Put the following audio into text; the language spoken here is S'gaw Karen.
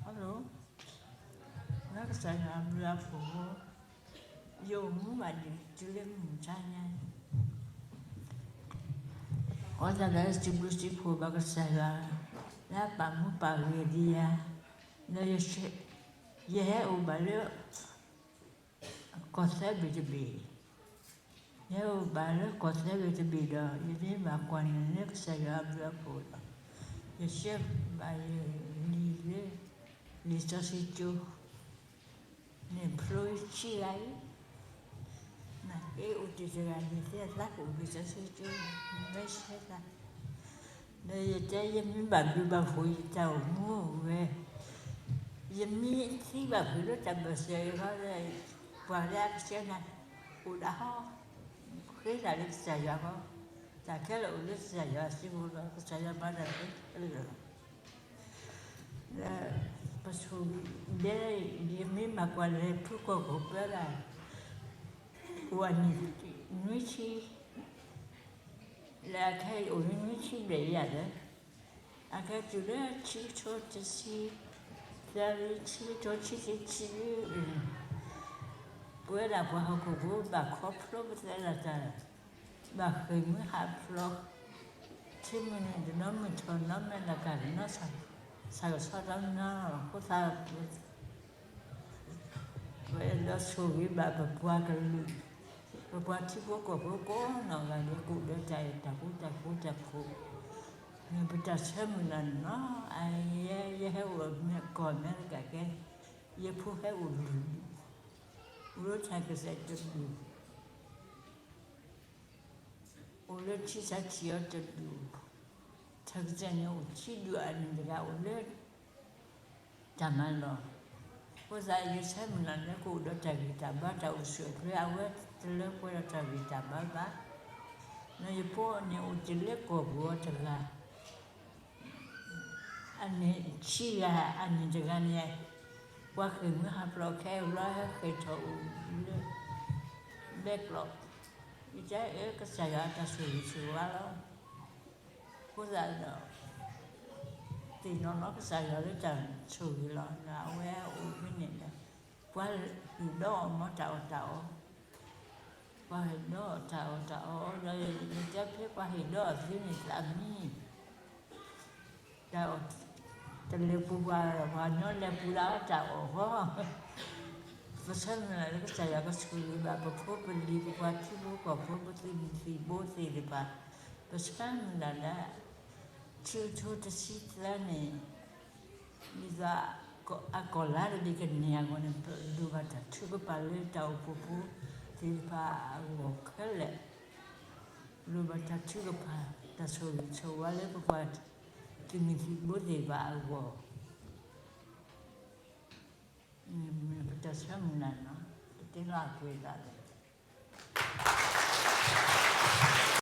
Hello, လၢကစၢ်ယွၤအဘျုးအဖှိၣ်, ယအိၣ်မူဘၣ်ဒံးတုၤလၢမုၢ်မဆါညါ, အဃိသတးဒီး စံးဘျုးစံးဖှိၣ်ဘၣ်ကစၢ်ယွၤ လၢအပာ်မူပာ်ဂ့ၤဒံးယၤ, ဒီးယဟဲအိၣ်ဘၣ်လၢ ကီၢ်သၢဘ့ၣ်တဘ့ၣ်, ယဟဲအိၣ်ဘၣ်လၢကီၢ်သၢဘ့ၣ်တဘ့ၣ်ဒီး ယမ့ၢ်ဘၣ်ကွၢ်န့ၣ်လၢကစၢ်ယွၤအဘျုးအဖှိၣ်ဒီး ယဆှၢဘၣ်ယလံာ်လၢ လံာ်စီဆှံကၠိ န့ၣ်ဖျိဆံဂၤအံၤ, နကအိၣ်တ့ၢ်တဂၤန့ၣ် သ့အသးကအိၣ်လံာ်စီဆှံကၠိ မ့ၢ်ဆှၢသး ဒီးယတဲ ယမ့ၢ်ဘၣ်ဘျုးဘၣ်ဖှိၣ်ယတၢ်အိၣ်မူဝဲ, ယမ့ၢ်သံဘၣ်ဖုးလၢတၢ်ဘၢၣ်စၢၤအံၤဃီဒီး ပှၤလၢအကဆှၢနၤ အိၣ်ဒၣ်ဟီ, ဃ့တၢ်လၢကစၢ်ယွၤဃီ, တၢ်ခဲလၢာ်အိၣ်လၢကစၢ်ယွၤစုပူၤလီၤ. ကစၢ်ယွၤမၤတၢ်ခဲလၢာ်လီၤ. လၢပဆိၣ်ဂ့ၤဒဲး ယမ့ၢ်မၤကွၢ်လၢဖုကီၢ်ခိၣ်ပၢဒၣ် အိၣ်အနံၣ်နွံဆံ, လၢအခဲအံၤအိၣ်နွံဆံဘျဲၣ်ယၤလၢ အခဲတုၤလၢဆံကထိတဆံ, သၢဆံကထိဆံဆံဆံ, ပဝဲဒၣ်ပှၤဟီၣ်ခိၣ်ဖိဘၣ်ခီဖျိပသဲလီၤတၢ် ဘၣ်ဃ့ၢ်မှံဟးဖျိး, ထံမုၢ်နုာ်တနီၤမုၢ်ထီၣ်နီၤ မဲာ်လၤကပီၤတနီၤ ဆၣ်ကဆီတနီၤ အဃိသတး ပအဲၣ်ဒိးဆိၣ်ဂ့ၤဘၣ်ပပှၤကလုာ်, ပပှၤထံဖိကီၢ်ဖိကိးနီၢ်ဂၤဒဲး ကအိၣ်ဒီးတၢ်အဲၣ်တၢ်ကွံတၢ်ဃူတၢ်ဖိး, မ့ၢ်ပတၢ်ဆၢမုၢ်လၢ်န့ၣ်လီၤ. အယဲ ယဟဲအိၣ်ကီၢ်အမဲရကၤကဲ, ယဖိဟဲအိၣ်လွံၢ်ဒူၣ်, အိၣ်လၢထၢကစဲးတဒူၣ် အိၣ်လၢထံဆၢထံအီၤတဒူၣ်, ထၢကစဲးန့ၣ်အိၣ်ခံဒူၣ် အနံၣ်တဂၤအိၣ်လၢ တၢ်မၤလီၢ်, အဃိသတးယဆၢမုၢ်လၢ်လၢကအိၣ်ဒီးတၢ်ဂံၢ်တၢ်ဘါတၢ်အိၣ်ဆူၣ်အိၣ်ချ့ အဝဲတလၢပှဲၤဒီးတၢ်ဂံၢ်တၢ်ဘါဘၣ်, ဒီးယဖိန့ၣ်အိၣ်တ့ၢ်လၢကီၢ်ပူၤအီၤတဂၤ အနံၣ်ဆံဂၤ အနံၣ်တဂၤန့ၣ်, ပှၤဃ့ၢ်မှံဟးဖျိးခဲအံၤလီၤ ဟဲဃ့ၢ်ထီၣ်အိၣ်လၢ ဘဲကျိး, ယတဲအၢ ကစၢ်ယွၤအတၢ်ဆိၣ်ဂ့ၤဆိၣ်ဝါလီၤ. အဃိသတးဒီး သ့ၣ်နီၣ်လီၤကစၢ်ယွၤလၢတၢ်ဆိၣ်ဂ့ၤလီၤ. ဒီးအဝဲအိၣ်ဖဲန့ၣ်ဒီး ပှၤဟ့ၣ်ဒီးအီၤမ့ၢ်တၢ်အီၣ်တၢ်အီ, ပှၤဟ့ၣ်ဒီးအီၤတၢ်အီၣ်တၢ်အီဒီး ယတဲဖဲပှၤဟ့ၣ်ဒီးအီၤသ့န့ၣ်သးမံ တၢ်အီၣ်တလဲၤပူၤဘၣ် ပှၤညီလဲၤပူၤလၢတၢ်အီၣ်ဃီ, ပဆၢမုၢ်လၢ်လၢကစၢ်ယွၤကဆိၣ်ဂ့ၤဘၣ်ပဖိပလံၤ ပပှၤထံဖိကီၢ်ဖိ ပသုးမုၢ်သံၣ်ဘိသ့ၣ်တဖၣ်, ပဆၢမုၢ်လၢ်လၢ ထံကထိတဆံသၢန့ၣ် ဒ်သိးအကီၢ်လါတဘ့ၣ်ကန့ၢ်အဂီၢ်န့ၣ် ပလိၣ်ဘၣ်တၢ်ထုကဖၣ်လၢတၢ်အိၣ်ဖှိၣ်ဖိသ့ၣ်တဖၣ်အဂီၢ်ခဲလၢာ်, လိၣ်ဘၣ်တၢ်ထုကဖၣ် တၢ်ဆိၣ်ဂ့ၤဆိၣ်ဝါလၢပပှၤသုးမုၢ်သံၣ်ဘိသ့ၣ်တဖၣ်အဂီၢ်, မ့ၢ်ပတၢ်ဆၢမုၢ်လၢ်န့ၣ် ပတဲလီၤအကွဲးဒၣ်လဲာ်